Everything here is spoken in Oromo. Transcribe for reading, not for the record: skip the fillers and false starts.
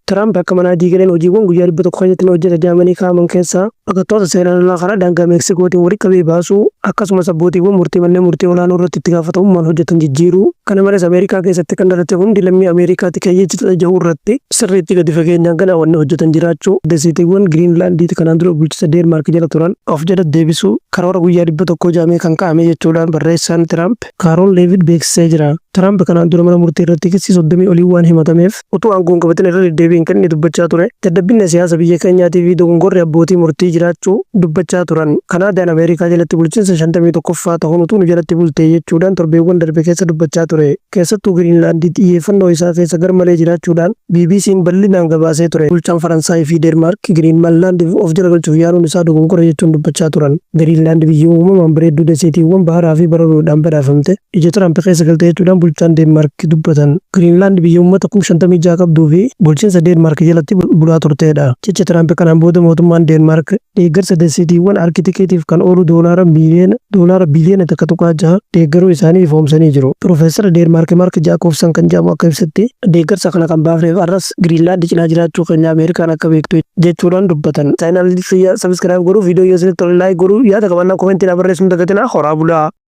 Tiraamp akka mana adii galeen hojiiwwan guyyaa 100 keessatti ni hojjeta jedhamanii kaa'aman keessaa baqattoota seeraan alaa karaa daangaa Meeksikootiin walitti qabee baasuu, akkasumas abbootiiwwan murtii manneen murtii olaanoo irratti itti gaafatamummaan hojjetan jijjiiruu, kana malees Ameerikaa keessatti kan dhalate hundi lammii Ameerikaati keeyyata jedhu irratti sirriitti gadi fageenyaan ganaa wanni hojjetan jiraachuu, daseetiiwwan Giriinlaandiiti kanaan dura bulchiinsa Deenmaark jala turan of jala deebisuu karoora guyyaa 100 jedhamee kan kaa'ame jechuudhaan barreessaan Tiraamp Kaarool Leevid beeksisee jira. Tiraamp kanaan dura mana murtii irratti kissii 30 olii waan himatameef utuu aangoon qabatin irra deddeebiin kan inni dubbachaa ture dadhabbiinna siyaasa biyya keenyaatii fi dogongorri abbootii murtii jiraachuu dubbachaa turan. Kanaadaan Ameerikaa jalatti bulchiinsa 51ffaa ta'uun utuu nu jalatti bultee jechuudhaan torbeewwan darbe keessa dubbachaa ture. Keessattuu Giriinlaandii xiyyeeffannoo isaa keessa garmalee jiraachuudhaan BBC'n bal'inaan gabaasee ture. Bulchaan Faransaayii fi Deenmaark Giriinlaand of jala galchuuf yaaluun isaa dogongora jechuun dubbachaa turan. Giriinlaand biyya uumamaan bareedduu daseetiiwwan baharaa fi bararoodhaan badhaafamte ija Tiraamp keessa galte jechuudhaan bulchaan Deenmaark dubbatan. Giriinlaand biyya uummata 56,000 qabduu fi bulchiinsa Deenmaark jalatti bulaa turteedha. Jecha Tiraamp kanaan booda mootummaan Deenmaark deeggarsa daseetiiwwan Arkitikeetiif kan oolu doolaara miiliyoona doolaara biliyoona 1.6 deeggaruu isaanii ifoomsanii jiru. Piroofeesara Deenmaark Maark Jaakobsan kan jedhamu akka ibsetti deeggarsa kana kan baafneef arras Giriinlaand cinaa jiraachuu keenya Ameerikaan akka beektu jechuudhaan dubbatan. Channel kiyya subscribe godhuu, viidiyoo yoo isinitti tole like godhuu, yaada qabaannaan commentii naa barreessuu hin dagatinaa. Horaa bulaa.